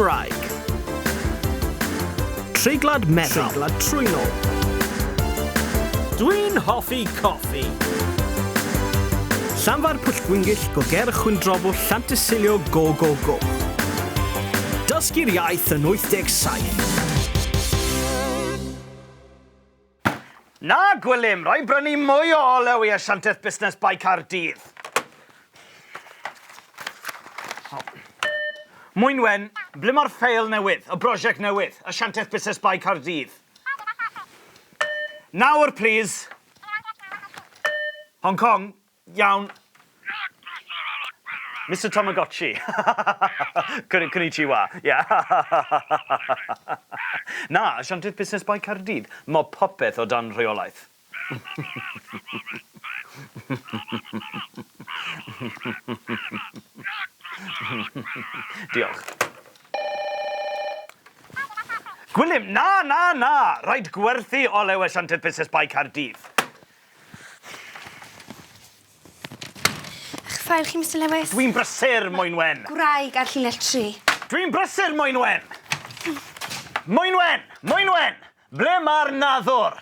Cymraeg. Treiglad meddal. Treiglad trwynol. Dwi'n hoffi coffi. Llanfair Pwllgwyngyll Goger Chwyndrobwll Llantysilio Go Go Go. Dysgu'r iaith yn 87. Na, Gwilym, rhaid brynu mwy o olew i asiantaeth busnes Bae Caerdydd. Mwynwen, ble mae'r ffeil newydd, y brosiect newydd, asiantaeth busnes Bae Caerdydd? Nawr, plîs. Hong Kong, Iawn. Mister Tamagotchi. Konnichiwa. Yeah. Na, asiantaeth busnes Bae Caerdydd. Mae popeth o dan rheolaeth. Diolch. Gwilym, na, na, na! Rhaid gwerthu olew asiantaeth busnes Bae Caerdydd. Ych ffael chi, Mister Lewis. Dwi'n brysur, Moenwen. Gwraig ar llinell tri. Dwi'n brysur, Moenwen! Moenwen! Moenwen! Ble mae'r naddwr?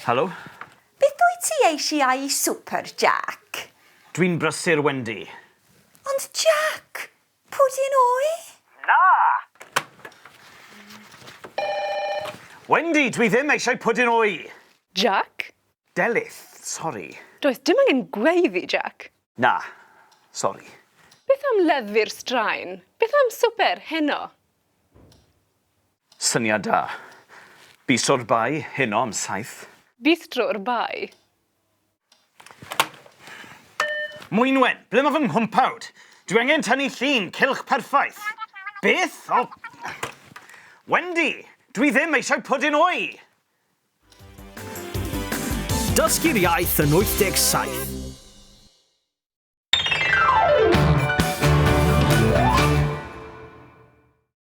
Helo? Beth wyt ti eisiau i swper, Jack? Dwi'n brysur, Wendy. Ond Jack, Pwdin oe? Na! Wendy, dwi ddim eisiau pwdin oe! Jack? Delyth, sori. Does dim angen gweiddi, Jack. Na, sori. Beth am leddfu'r straen? Beth am swper heno? Syniad da. Bistro'r Bae heno am saith. Bistro'r Bae? Mwynwen, ble mae fy nghwmpawd? Dwi angen tynnu llun cylch perffaith. Beth? O... Wendy, dwi ddim eisiau pwdin wy! Dysgu'r iaith yn 87.